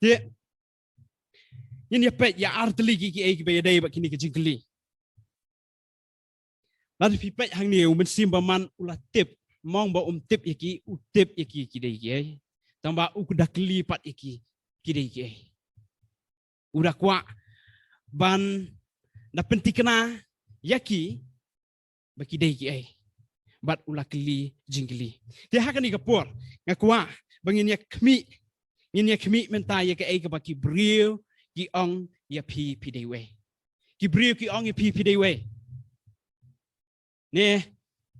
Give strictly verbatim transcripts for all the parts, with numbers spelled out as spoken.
Te ngin ïa peit ïa ar tylli ki, ki ei kiba ïadei bad kine ki jingkylli. Lada phi peit hangne, u Mynsiem Bakhuid u la tip, mong ba um tip ïa ki, u tip ïa ki ki dei ki ei. Tangba u da kylli pat ïa ki ki dei ki ei. U da kwah ban da pynthikna ïa ki ba ki dei ki ei. Bad u la kylli jingkylli. Te ha kane ka por nga kwah ba ngin ïa khmih, ngin ïa khmih mynta ïa kaei kaba ki briew ki ong ïa phi, phi dei u ei. Ki briew ki ong ïa phi, phi dei u ei. Ne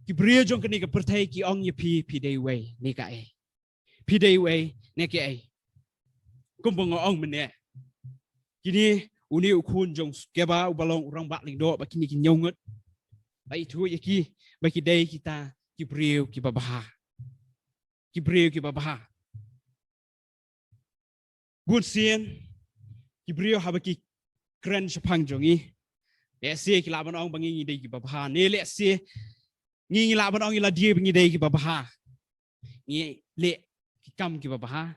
ki briew jong kane ka pyrthei ki ong ïa phi, phi dei u ei ne kaei. Phi dei u ei ne kaei. Kumba nga ong mynne, kine, une u khun jong u Skeva uba long u rangbah lyngdoh bad kine ki hynñiew ngut, la ithuh ïa ki ba ki dei kita ki briew kiba bha. Ki briew kiba bha. Bun sien ki briew haba ki kren shaphang jong ngi, lehse ki lah ban ong ba ngi, ngi dei kiba bha, ne lehse ngi, ngi lah ban ong ïa lade ba ngi dei kiba bha. Ngi leh ki kam kiba bha,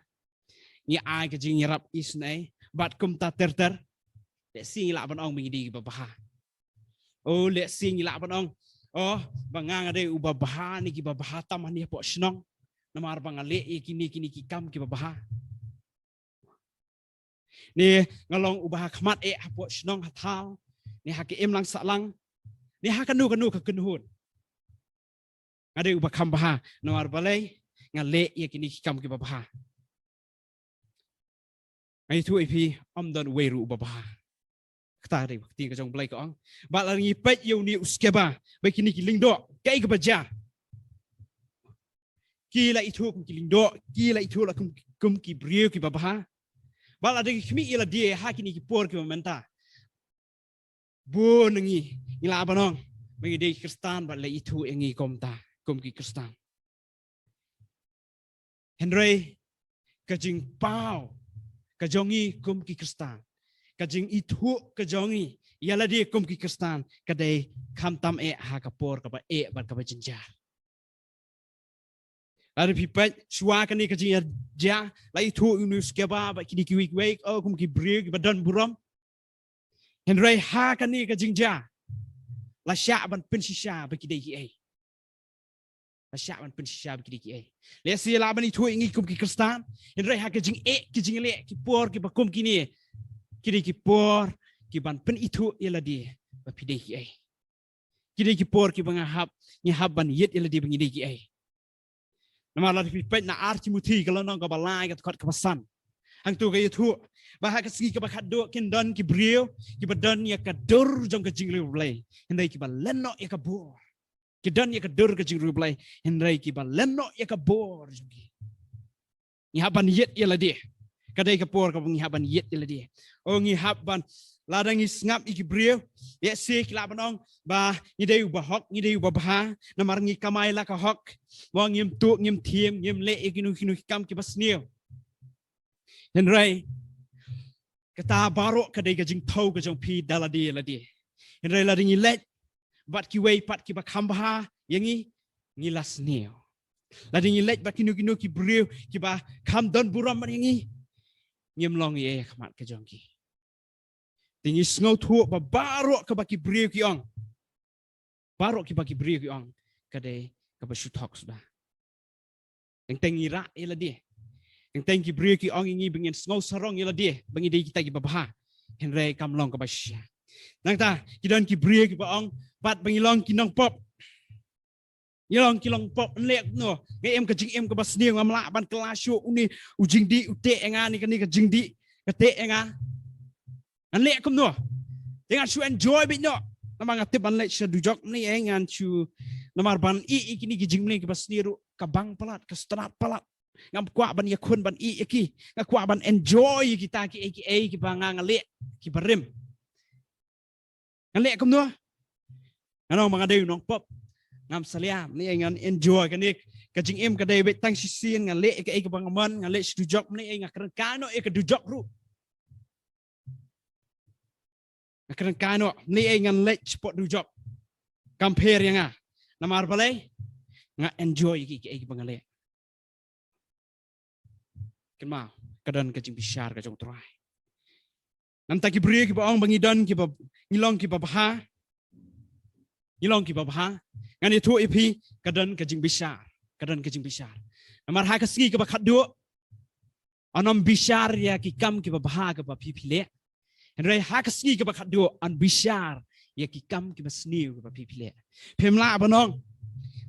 ngi ai ka jingïarap isynei bad kumta ter ter. Lehse ngi lah ban ong ba ngi dei kiba bha. O, lehse ngi lah ban ong, o, ba nga, nga dei uba bha ne kiba bha tam hangne hapoh shnong, namar ba nga leh ïa kine, kine ki kam kiba bha. Ne nga long uba ha khmat eh hapoh shnong ha thaw, ne ha ka imlang sahlang, ne ha kano kano ka kynhun. Nga dei uba kham bha namar balei? Nga leh ïa kine ki kam kiba bha. Nga ïathuh ïa phi, ym don uwei ruh uba bha. Kata dei ka ktien ka jong U Blei ka ong. Bad lada ngi peit ïa une u Skeva bad kine ki lyngdoh, kaei kaba jia? Ki la ithuh kum ki lyngdoh, ki la ithuh la kum, kum ki briew kiba bha. Bad lada ngi khmih ïa lade ha kine ki por kiba mynta, bun na ngi, ngi lah ban ong ba ngi dei ki Khristan bad la ithuh ïa ngi kumta, kum ki Khristan. Hynrei ka jingpaw ka jong ngi kum ki Khristan, ka jingithuh ka jong ngi ïa lade kum ki Khristan, ka dei khamtam eh ha ka por kaba eh bad kaba jynjar. Lada phi peit shuwa kane ka jingïaid jia, la ithuh ïa une u Skeva bad kine kiwei kiwei, o, kum ki briew kiba don burom. Hynrei ha kane ka jingjia, la shah ban pynshisha ba ki dei ki ei. La shah ban pynshisha ba ki dei ki ei. Lehse lah ban ithuh ïa ngi kum ki Khristan, hynrei ha ka jingeh, ki jingleh, ki por kiba kum kine, ki dei ki por kiban pynithuh ïa lade ba phi dei ki ei. Ki dei ki por kiba nga hap, ngi hap ban ïit ïa lade ba ngi dei ki ei. Namar lada phi peit na ar Timothi ka lynnong kaba lai, ka dkhot kaba san, hangto ka ïathuh ba ha ka sngi kaba khatduh kin don ki briew kiba don ïa ka dur jong ka jingriewblei, hynrei kiba len noh ïa ka bor. Ki don ïa ka dur ka jingriewblei, hynrei kiba len noh ïa ka bor jong ki. Ngi hap ban ïit ïa lade. Ka dei ka por kaba ngi hap ban ïit ïa lade. O, ngi hap ban, lada ngi sngap ïa ki briew, lehse ki lah ban ong ba ngi dei uba hok, ngi dei uba bha, namar ngi kamai la ka hok. Mo, ngim tuh, ngim thiem, ngim leh ïa kino kino ki kam kiba sniew. Hynrei kata baroh ka dei ka jingthew ka jong phi da lade lade. Hynrei lada ngi leit bad kiwei pat kiba kham bha ïa ngi, ngi la sniew. Lada ngi leit bad kino kino ki briew kiba kham don burom bad ïa ngi, ngim long ei ei ha khmat ka jong ki. Te ngi sngewthuh ba baroh kaba ki briew ki ong, baroh kiba ki briew ki ong, ka dei kaba shu thok suda. Teng teng ngi rah ïa lade. Teng teng ki briew ki ong ïa ngi ba ngin sngew sarong ïa lade ba ngi dei kita kiba bha. Hynrei kam long kaba shisha. Nangta ki don ki briew kiba ong pat ba ngi long ki nongpop. Ngi long ki nongpop, nleh kumno? Nga im ka jingim kaba sniew, ngam lah ban kylla shuh. Une u jingdih u teh ïa nga, ne kane ka jingdih ka teh ïa nga. Ngan leh kumno? Te ngan shu enjoy beit noh. Namar nga tip ban leit sha dujok, mlien ngan shu, namar ban ïeh ïa kine ki jingmlien kiba sniew ruh ka bang palat, ka stad palat. Ngam kwah ban ïakhun ban ïeh ïa ki. Nga kwah ban enjoy ïa kita kiei kiei kiba nga, nga leh kiba rim. Ngan leh kumno? Ngan ong ba nga dei u nongpop. Ngam salia, mlien ngan enjoy kane ka jingim ka dei beit tang shisien, ngan leh ïa kaei kaba nga mon, ngan leit sha dujok, mlien nga kren kai noh ïa ka dujok ruh. Nga kren kai noh, mlien ngan leit shapoh dujok. Kam pher ïa nga. Namar balei? Nga enjoy ïa kiei kiei kiba nga leh. Kynmaw, ka don ka jingbishar ka jong U Trai. Namar ki briew kiba ong ba ngi don kiba, ngi long kiba bha, ngi long kiba bha, ngan ïathuh ïa phi, ka don ka jingbishar, ka don ka jingbishar. Namar ha ka sngi kaba khatduh, yn ym bishar ïa ki kam kiba bha kaba phi phi leh. Hynrei ha ka sngi kaba khatduh yn bishar ïa ki kam kiba sniew kiba phi phi leh. Phim lah ban ong,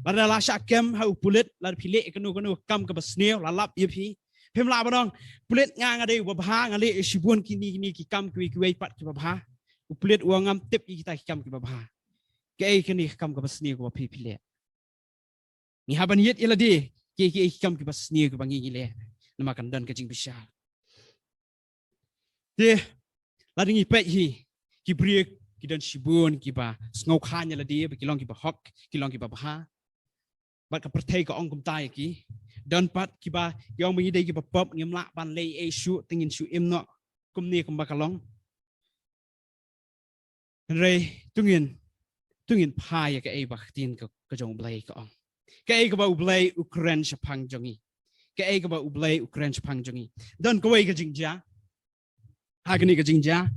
lada la shah kem ha u pulit, lada phi leh kano kano kam kaba sniew, la lap ïa phi. Phim lah ban ong, pulit, nga nga dei uba bha, nga leh shibun kine kine ki kam kiwei kiwei pat kiba bha. U pulit u ong ngam tip ïa kita ki kam kiba bha. Kaei kane ka kam kaba sniew kaba phi phi leh? Ngi hap ban ïeit ïa lade, kiei kiei ki kam kiba sniew kiba ngi ngi leh. Namar kan don ka jingbishar. Te lada ngi peit hi, ki briew ki don shibun kiba sngew khlaiñ ïa lade ba ki long kiba hok, ki long kiba bha. Bad ka pyrthei ka ong kumta ïa ki. Don pat kiba ki ong ba ngi dei kiba pop, ngim lah ban leh ei shuh, te ngin shu im noh kumne kumba ka long. Hynrei to ngin, to ngin phai ïa kaei ba ka ktien ka, ka jong U Blei ka ong. Kaei kaba U Blei u kren shaphang jong ngi. Kaei kaba U Blei u kren shaphang jong ngi. Don kawei ka jingjia. Ha kane ka jingjia,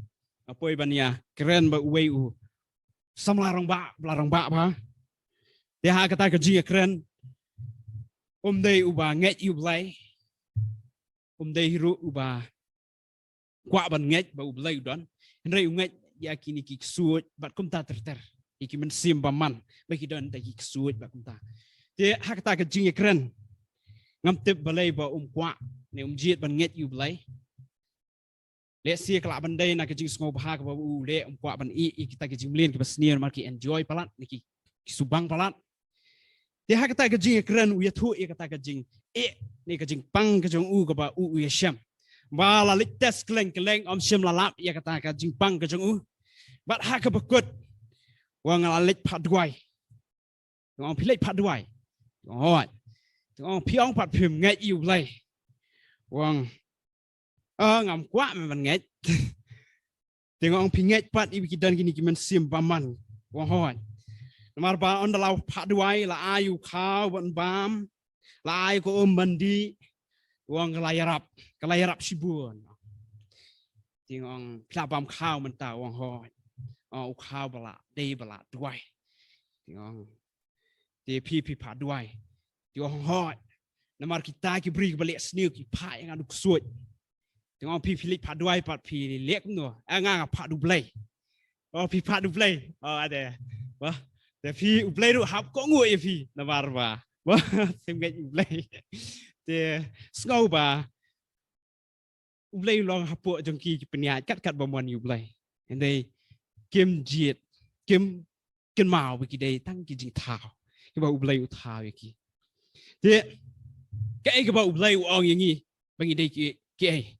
nga poi ban ïa kren bad uwei u samla rangbah, ba la rangbah bha. Te ha kata ka jingïakren, um dei uba ngeit ïa U Blei, um dei hi ruh uba kwah ban ngeit ba U Blei u don. Hynrei u ngeit ïa kine ki ksuid bad kumta ter ter, ïa ki mynsiem bymman ba ki don da ki ksuid bad kumta. Te ha kata ka jingïakren, ngam tip balei ba um kwah ne um jied ban ngeit ïa U Blei. Lehse ka lah ban dei na ka jingsngewbha kaba u leh, um kwah ban ïeh ïa kita ki jingmlien kiba sniew namar ki enjoy palat ne ki, ki subang palat. Te ha kata ka jingïakren u ïathuh ïa kata ka jingeh ne ka jingpang ka jong u kaba u, u ïashem. Ba la leit test kylleng kylleng, ym shym la lap ïa kata ka jingpang ka jong u. Bad ha kaba kut, u ong, nga la leit phah duwai. Te nga ong, phi leit phah duwai? Te nga ong, hooid. Te nga ong, phi ong pat phim ngeit ïa U Blei. U ong, ah, ngam kwah me ban ngeit. Te nga ong, phi ngeit pat ïa ki don kine ki mynsiem bymman? U ong, hooid. Namar ba ynda la phah duwai, la ai u khaw ban bam, la ai ka um ban dih. U ong, ka la ïarap, ka la ïarap shibun. Te nga ong, phi la bam khaw mynta? U ong, hooid. U ong, u khaw ba la dei ba la duwai. Te nga ong, te phi, phi phah duwai? Te u ong, hooid. Namar kita ki briew kiba leh sniew ki phah ïa nga da u ksuid. Te nga ong, phi, phi leit phah duwai pat phi leh kumno? Eh, nga, nga phah da U Blei. Oh, phi phah da U Blei. Oh, ade. Wah, te phi, U Blei ruh hap kohnguh ïa phi namar ba, wah, phim ngeit U Blei. Te sngew ba U Blei u long hapoh jong ki ki pynïaid kat kat ba mon ïa U Blei. Hynrei kim jied, kim kynmaw ba ki dei tang ki jingthaw kiba U Blei u thaw ïa ki. Te kaei kaba U Blei u ong ïa ngi ba ngi dei ki, kiei?